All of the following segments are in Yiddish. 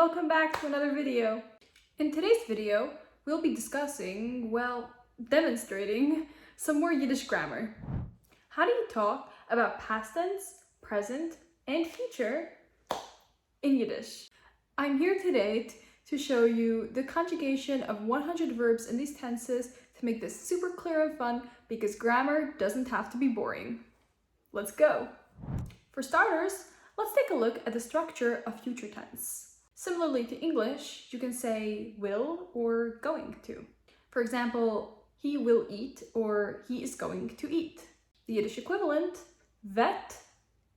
Welcome back to another video. In today's video, we'll be discussing, well, demonstrating some more Yiddish grammar. How do you talk about past tense, present, and future in Yiddish? I'm here today to show you the conjugation of 100 verbs in these tenses to make this super clear and fun because grammar doesn't have to be boring. Let's go! For starters, let's take a look at the structure of future tense. Similarly to English, you can say will or going to. For example, he will eat or he is going to eat. The Yiddish equivalent, וועט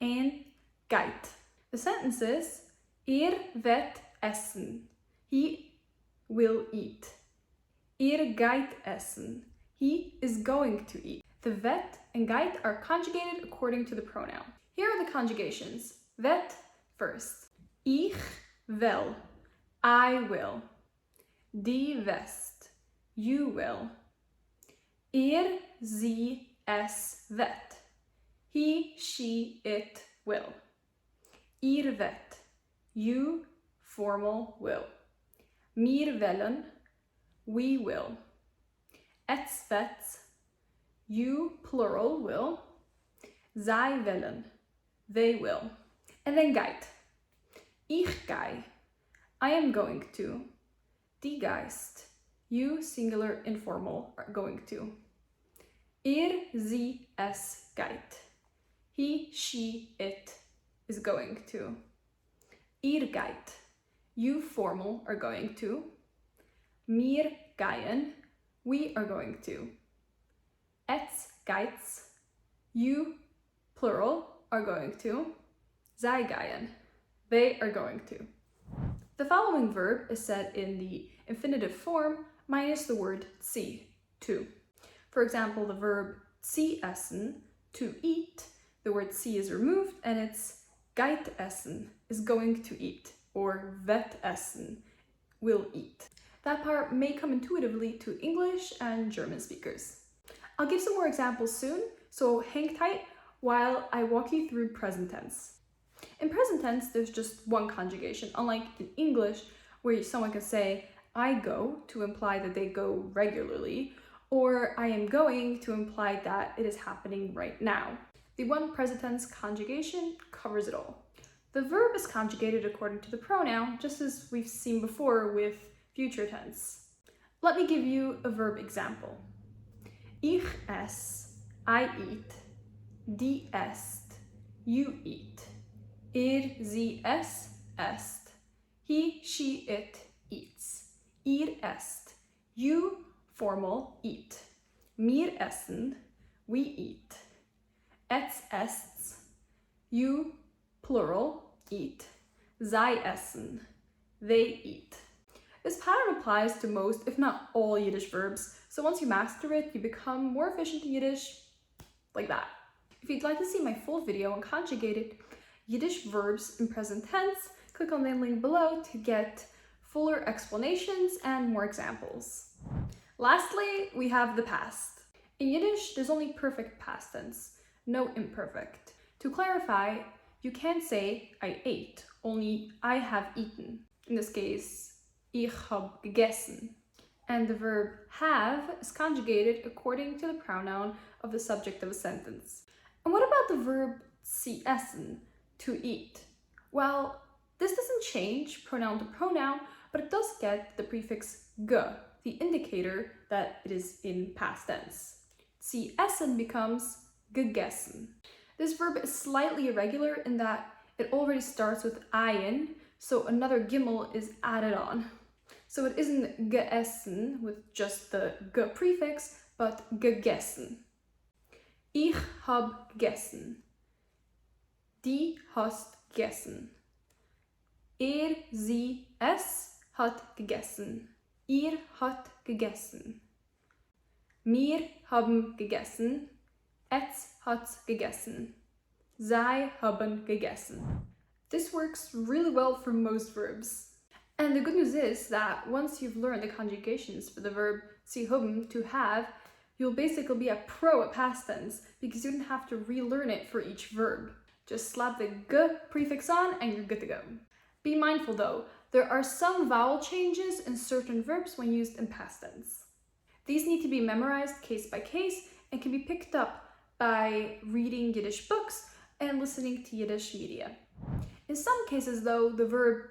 and גייט. The sentence is ער וועט עסן. He will eat. ער גייט עסן. He is going to eat. The וועט and גייט are conjugated according to the pronoun. Here are the conjugations. וועט first. איך וועל. I will. דו וועסט. You will. ער, זי, עס, וועט. He, she, it will. איר וועט. You, formal, will. מיר וועלן. We will. עץ וועטס. You, plural, will. זיי וועלן. They will. And then גייט. איך גיי. I am going to. דו גייסט. You, singular, informal, are going to. ער, זי, עס, גייט. He, she, it is going to. איר גייט. You, formal, are going to. מיר גייען. We are going to. עץ גייטס. You, plural, are going to. זיי גייען. They are going to. The following verb is said in the infinitive form minus the word צו, to. For example, the verb צו עסן, to eat, the word צו is removed and it's גייט עסן, is going to eat, or וועט עסן, will eat. That part may come intuitively to English and German speakers. I'll give some more examples soon, so hang tight while I walk you through present tense. In present tense, there's just one conjugation, unlike in English, where someone can say, I go to imply that they go regularly, or I am going to imply that it is happening right now. The one present tense conjugation covers it all. The verb is conjugated according to the pronoun, just as we've seen before with future tense. Let me give you a verb example. איך עס, I eat. דו עסט, you eat. ער, זי, עס, עסט. He, she, it eats. איר עסט, you, formal, eat. מיר עסן, we eat. עץ עסטס, you, plural, eat. זיי עסן, they eat. This pattern applies to most, if not all, Yiddish verbs, so once you master it, you become more efficient in Yiddish like that. If you'd like to see my full video on conjugated Yiddish verbs in present tense, click on the link below to get fuller explanations and more examples. Lastly, we have the past. In Yiddish, there's only perfect past tense, no imperfect. To clarify, you can't say I ate, only I have eaten. In this case, איך האָב געגעסן. And the verb have is conjugated according to the pronoun of the subject of a sentence. And what about the verb צו עסן, to eat? Well, this doesn't change pronoun to pronoun, but it does get the prefix גע, the indicator that it is in past tense. צו עסן becomes געגעסן. This verb is slightly irregular in that it already starts with עין, so another גימל is added on. So it isn't געעסן with just the גע prefix, but געגעסן. איך האָב געגעסן. דו האָסט געגעסן. ער, זי, עס האָט געגעסן. איר האָט געגעסן. מיר האָבן געגעסן. עץ האָטס געגעסן. זיי האָבן געגעסן. This works really well for most verbs. And the good news is that once you've learned the conjugations for the verb צו האָבן, to have, you'll basically be a pro at past tense because you don't have to relearn it for each verb. Just slap the גע prefix on and you're good to go. Be mindful though, there are some vowel changes in certain verbs when used in past tense. These need to be memorized case by case and can be picked up by reading Yiddish books and listening to Yiddish media. In some cases though, the verb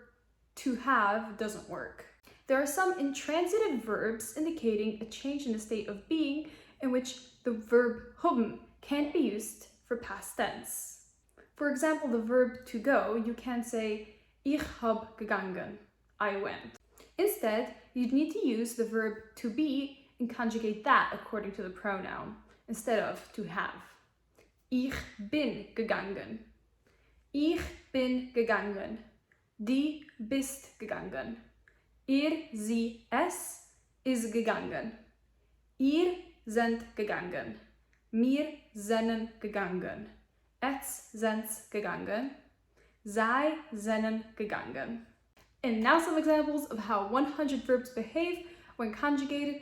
to have doesn't work. There are some intransitive verbs indicating a change in the state of being in which the verb האָבן can't be used for past tense. For example, the verb to go, you can't say איך האָב געגאַנגען, I went. Instead, you'd need to use the verb to be and conjugate that according to the pronoun instead of to have. איך בין געגאַנגען. איך בין געגאַנגען. דו ביסט געגאַנגען. ער, זי, עס איז געגאַנגען. איר זענט געגאַנגען. מיר זענען געגאַנגען. עץ זענטס געגאַנגען. זיי זענען געגאַנגען. And now some examples of how 100 verbs behave when conjugated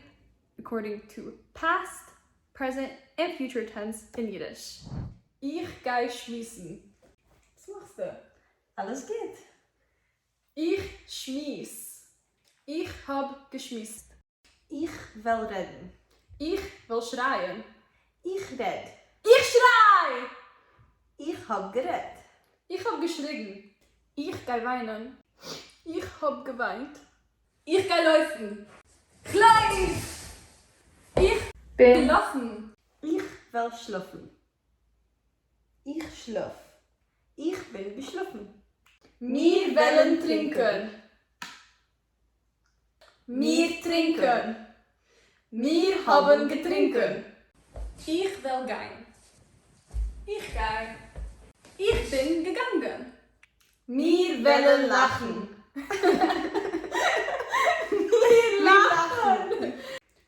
according to past, present, and future tense in Yiddish. איך גיי שמועסן. וואָס מאַכסטו? אַלעס גוט. איך שמועס. איך האָב געשמועסט. איך וועל רעדן. איך וועל שרײַען. איך רעד. איך שרײַ! איך האָב גערעדט. איך האָב געשריגן. איך גיי וויינען. איך האָב געוויינט. איך גיי לויפֿן. כ'לויף! איך בין געלאָפֿן. איך וועל שלאָפֿן. איך שלאָף. איך בין געשלאָפֿן. מיר וועלן טרינקען. מיר טרינקען. מיר האָבן געטרונקען. איך וועל גיין. איך גיי. איך בין געגאַנגען. מיר וועלן לאַכן. מיר לאַכן.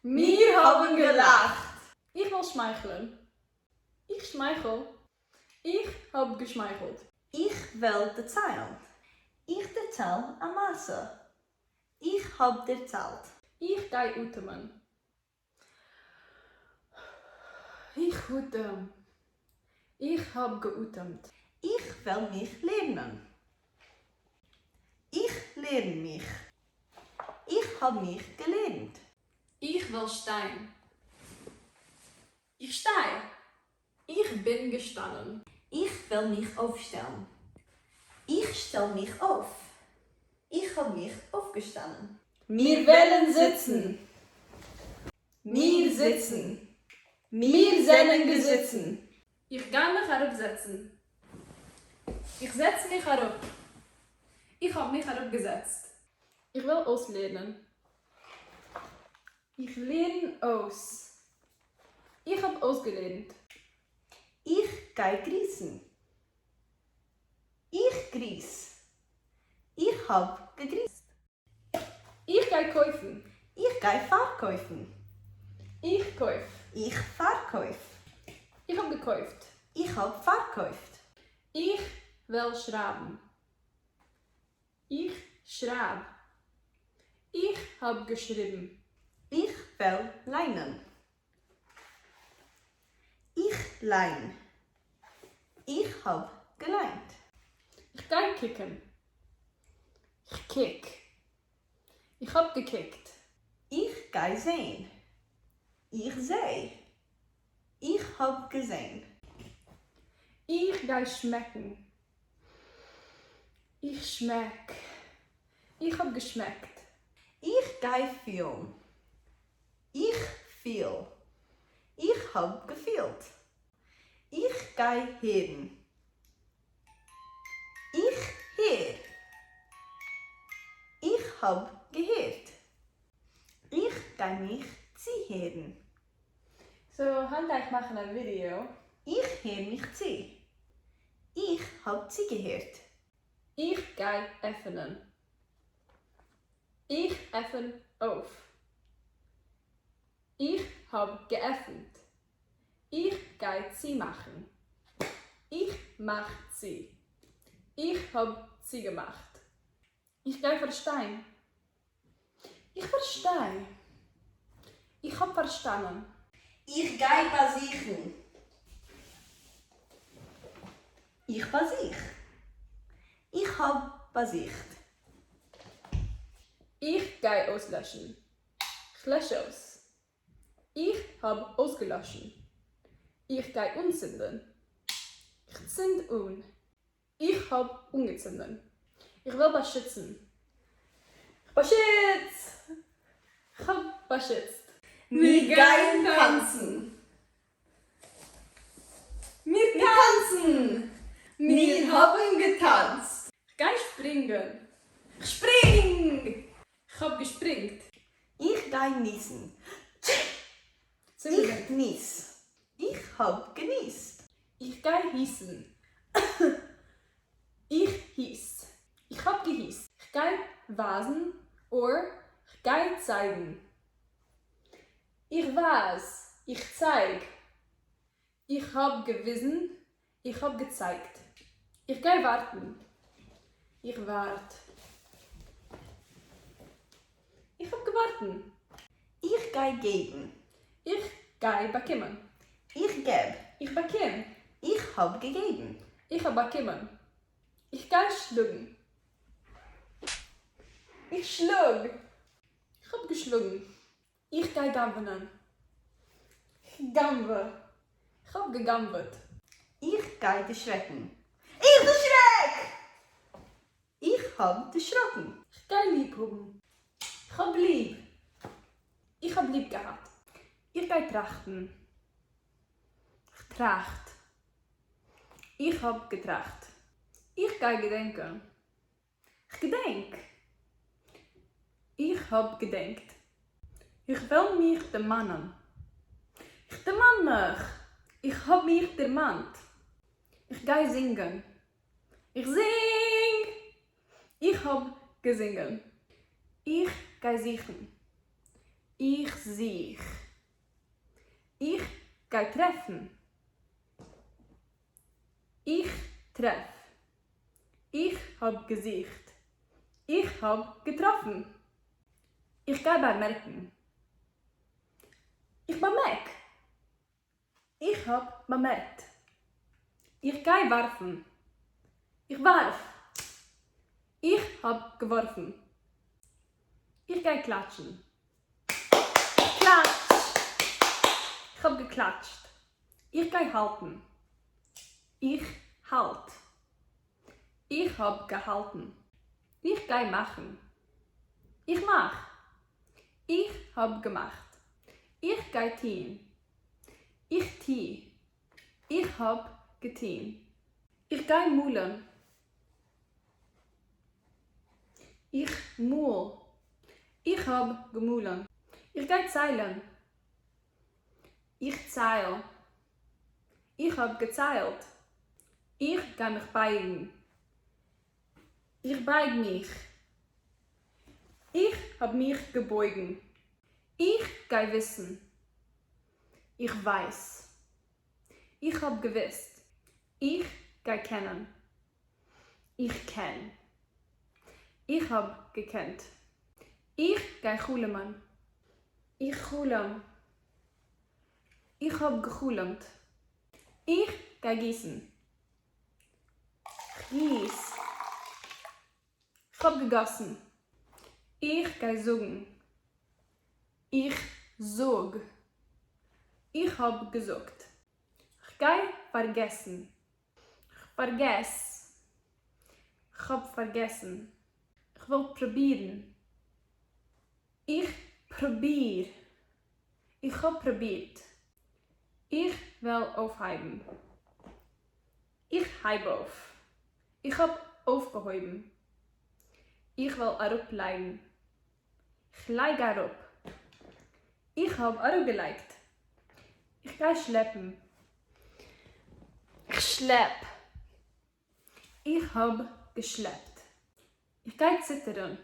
מיר האָבן געלאַכט. איך וועל שמייכלען. איך שמייכל. איך האָב געשמייכלט. איך וועל דערציילן. איך דערצייל אַ מעשׂה. איך האָב דערציילט. איך גיי אָטעמען. איך אָטעם. איך האָב געאָטעמט. איך וועל מיך לערנען. איך לערן מיך. איך האָב מיך געלערנט. איך וועל שטיין. איך שטיי. איך בין געשטאַנען. איך וועל מיך אויפֿשטעלן. איך שטעל מיך אויף. איך האָב מיך אויפֿגעשטאַנען. מיר וועלן זיצן. מיר זיצן. מיר זענען געזיצן. איך גיי מיך אַראָפּזעצן. איך זעץ מיך אַראָפּ. איך האָב מיך אַראָפּגעזעצט. איך וועל אויסלערנען. איך לערן אויס. איך האָב אויסגעלערנט. איך גיי גריסן. איך גריס. איך האָב געגריסט. איך גיי קויפֿן. איך גיי פֿאַרקויפֿן. איך קויף. איך פֿאַרקויף. איך האָב געקויפֿט. איך האָב פֿאַרקויפֿט. איך וועל שרײַבן. איך שרײַב. איך האָב געשריבן. איך וועל לייענען. איך לייען. איך האָב געלייענט. איך גיי קוקן. איך קוק. איך האָב געקוקט. איך גיי זען. איך זע. איך האָב געזען. איך גיי שמעקן. איך שמעק. איך האָב געשמעקט. איך גיי פֿילן. איך פֿיל. איך האָב געפֿילט. איך גיי הערן. איך הער. איך האָב געהערט. איך גיי מיך צוהערן. So, הײַנט גיי איך מאַכן אַ ווידעאָ. איך הער מיך צו. איך האָב צוגעהערט. איך גיי עפֿענען. איך עפֿן אויף. איך האָב געעפֿנט. איך גיי צומאַכן. איך מאַך צו. איך האָב צוגעמאַכט. איך גיי פֿאַרשטיין. איך פֿאַרשטיי. איך האָב פֿאַרשטאַנען. איך גיי באַזוכן. איך באַזוך. איך האָב באַזוכט. איך גיי אויסלעשן. כ'לעש אויס. איך האָב אויסגעלאָשן. איך גיי אָנצינדן. כ'צינד אָן. איך האָב אָנגעצונדן. איך וועל באַשיצן. כ'באַשיץ. כ'האָב באַשיצט. מיר גייען טאַנצן. מיר טאַנצן. מיר האָבן געטאַנצט. כ'גיי שפּרינגען. כ'שפּרינג. כ'האָב געשפּרינגט. איך גיי ניסן. צום איך געזונט. ניס. איך האָב געניסט. איך גיי הוסטן. איך הוסט. איך האָב געהוסט. כ'גיי ווײַזן or כ'גיי צייגן. איך ווײַז. איך צייג. איך האָב געוויזן. איך האָב געצייגט. איך גיי וואַרטן. איך וואַרט. איך האָב געוואַרטן. איך גיי געבן. איך גיי באַקומען. איך געב. איך באַקום. איך האָב געגעבן. איך האָב באַקומען. איך גיי שלאָגן. איך שלאָג. איך האָב געשלאָגן. איך גיי גנבֿענען. כ'גנבֿע. איך האָב געגנבֿעט. איך גיי דערשרעקן. איך דערשרעק! איך האָב דערשראָקן. כ'גיי ליב האָבן. כ'האָב ליב. איך האָב ליב געהאַט. איך גיי טראַכטן. כ'טראַכט. איך האָב געטראַכט. איך גיי געדענקען. כ'געדענק. איך האָב געדענקט. איך וועל מיך דערמאַנען. איך דערמאַן מיך. איך האָב מיך דערמאַנט. איך גיי זינגען. איך זינג. איך האָב געזונגען. איך גיי זוכן. איך זוך. איך גיי טרעפֿן. איך טרעף. איך האָב געזוכט. איך האָב געטראָפֿן. איך גיי באַמערקן. איך באַמערק. איך האָב באַמערקט. איך גיי וואַרפֿן. איך וואַרף. איך האָב געוואָרפֿן. איך גיי קלאַטשן. איך קלאַטש. איך האָב געקלאַטשט. איך גיי האַלטן. איך האַלט. איך האָב געהאַלטן. איך גיי מאַכן. איך מאַך. איך האָב געמאַכט. איך גיי טאָן. איך טו. איך האָב געטאָן. איך גיי מאָלן. איך מאָל. איך האָב געמאָלן. איך גיי ציילן. איך צייל. איך האָב געציילט. איך גיי מיך בייגן. איך בייג מיך. איך האָב מיך געבויגן. איך גיי וויסן. איך ווייס. איך האָב געוווּסט. איך גיי קענען. איך קען. איך האָב געקענט. איך גיי חלומען. איך חלום. איך האָב געחלומט. איך גיי גיסן. כ'גיס. כ'האָב געגאָסן. איך גיי זאָגן. איך זאָג. איך האָב געזאָגט. כ'גיי פֿאַרגעסן. כ'פֿאַרגעס. כ'האָב פֿאַרגעסן. כ'וועל פּרובירן. איך פּרוביר. איך האָב פּרובירט. איך וועל אויפֿהייבן. איך הייב אויף. איך האָב אויפֿגעהויבן. איך וועל אַראָפּלייגן. כ'לייג אַראָפּ. איך האָב אַראָפּגעלייגט. איך גיי שלעפּן. כ'שלעפּ. איך האָב געשלעפּט. איך גיי ציטערן.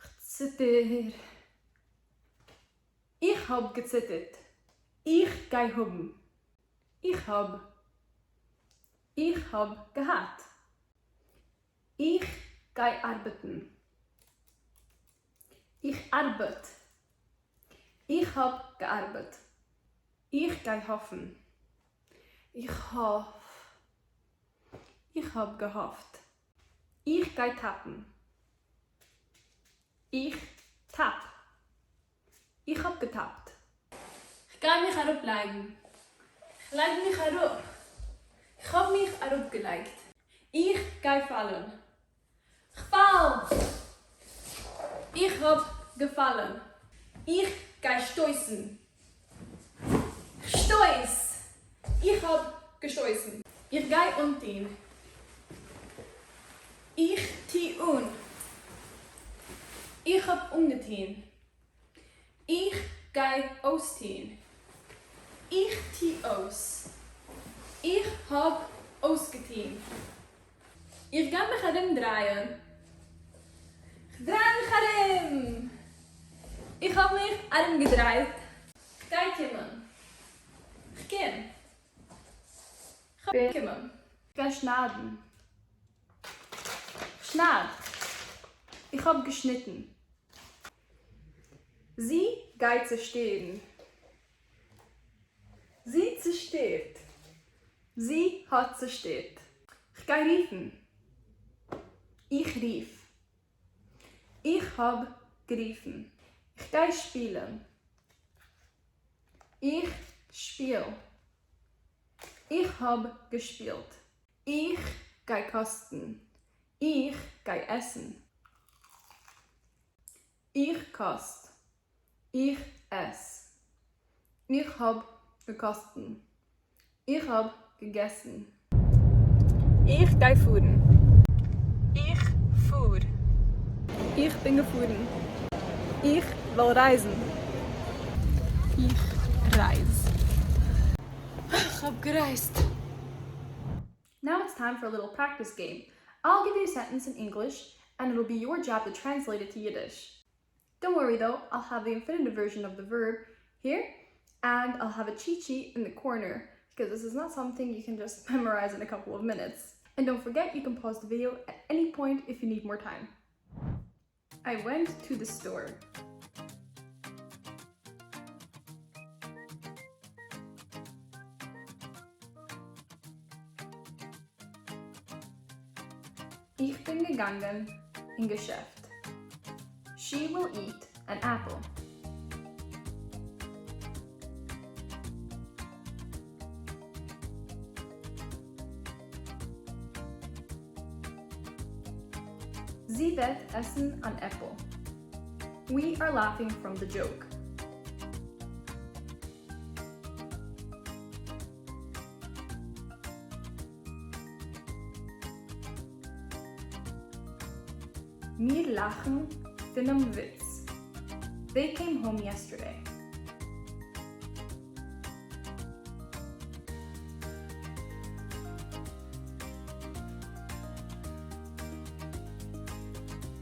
כ'ציטער. איך האָב געציטערט. איך גיי האָבן. איך האָב. איך האָב געהאַט. איך גיי אַרבעטן. איך אַרבעט. איך האָב געאַרבעט. איך גיי האָפֿן. איך האָף. איך האָב געהאָפֿט. איך גיי טאפן. איך טאפ. איך האב געטאפט. כ'גיי מיך אראפלייגן. כ'לייג מיך אראפ. כ'האב מיך אראפגעלייגט. איך גיי פאלן. כ'פאל! איך האב געפאלן. איך גיי שטויסן. כ'שטויס! איך האב געשטויסן. איך גיי אנטוהן. איך טו אן. איך האב אנגעטוהן. איך גיי אויסטוהן. איך טו אויס. איך האב אויסגעטוהן. איך גיי מיך ארומדרייען. כ'דריי מיך ארום. איך האב מיך ארומגעדרייט. כ'גיי קומען. כ'קום. כ'האב געקומען. כ'גיי שניידן. כ'שנייד. איך האב געשניטן. זי גייט צעשטערן. זי צעשטערט. זי האט צעשטערט. כ'גיי רופן. איך רוף. איך האב גערופן. כ'גיי שפילן. איך שפיל. איך האב געשפילט. איך גיי קאסטן. איך גיי עסן. איך קאסט. איך עס. איך האב געקאסטן. איך האב געגעסן. איך גיי פארן. איך פאר. איך בין געפארן. איך וועל רייזן. איך רייז. איך האב גערייזט. Now it's time for a little practice game. I'll give you a sentence in English and it'll be your job to translate it to Yiddish. Don't worry though, I'll have the infinitive version of the verb here and I'll have a cheat sheet in the corner because this is not something you can just memorize in a couple of minutes. And don't forget, you can pause the video at any point if you need more time. I went to the store. איך בין געגאנגען אין געשעפט. She will eat an apple. זי וועט עסן אן עפל. We are laughing from the joke. מיר לאכן פונעם וויץ. They came home yesterday.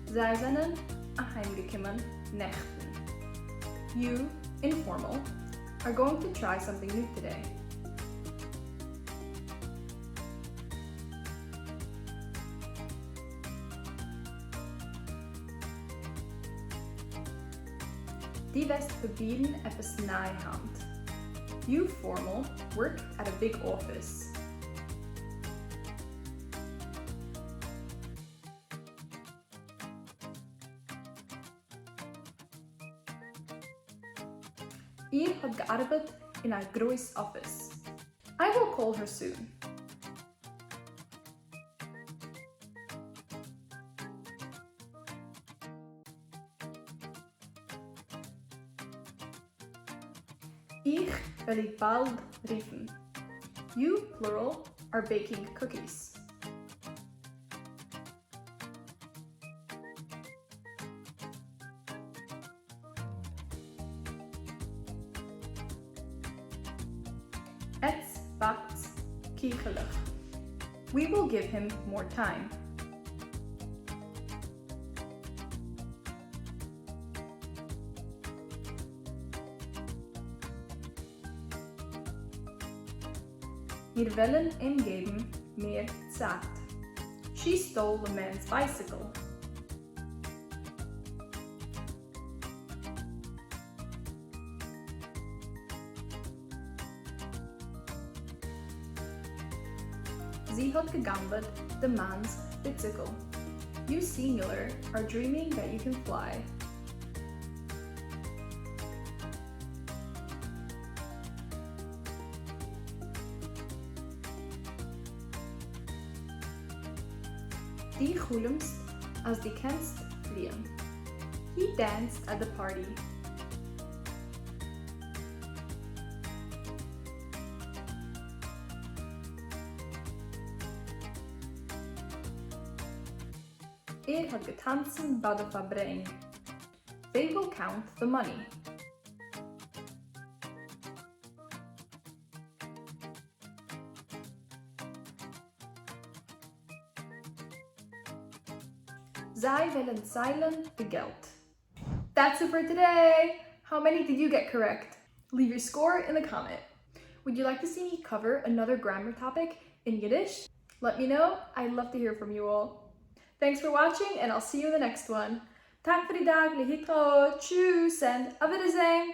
זיי זענען אהיימגעקומען נעכטן. You, informal, are going to try something new today. דו וועסט פרובירן עפעס ניי היינט. You, formal, work at a big office. איר האט געארבעט אין א גרויס אפיס. I will call her soon. איך וועל איר באלד רופן. You, plural, are baking cookies. עטס באקטס קיכעלעך. We will give him more time. מיר וועלן אים געבן מער צייט. She stole the man's bicycle. זי האט גע'גנב'עט דעם מאנ'ס ביציקל. You singular are dreaming that you can fly. דו חלומסט אז דו קענסט פליען. He danced at the party. ער האט געטאנצן ביי די פארברענג. They will count the money. זיי וועלן ציילן די געלט. That's it for today! How many did you get correct? Leave your score in the comment. Would you like to see me cover another grammar topic in Yiddish? Let me know, I'd love to hear from you all. Thanks for watching and I'll see you in the next one. טאג פאר די דאג, להתראות, tschüss and אויף ווידערזעהן!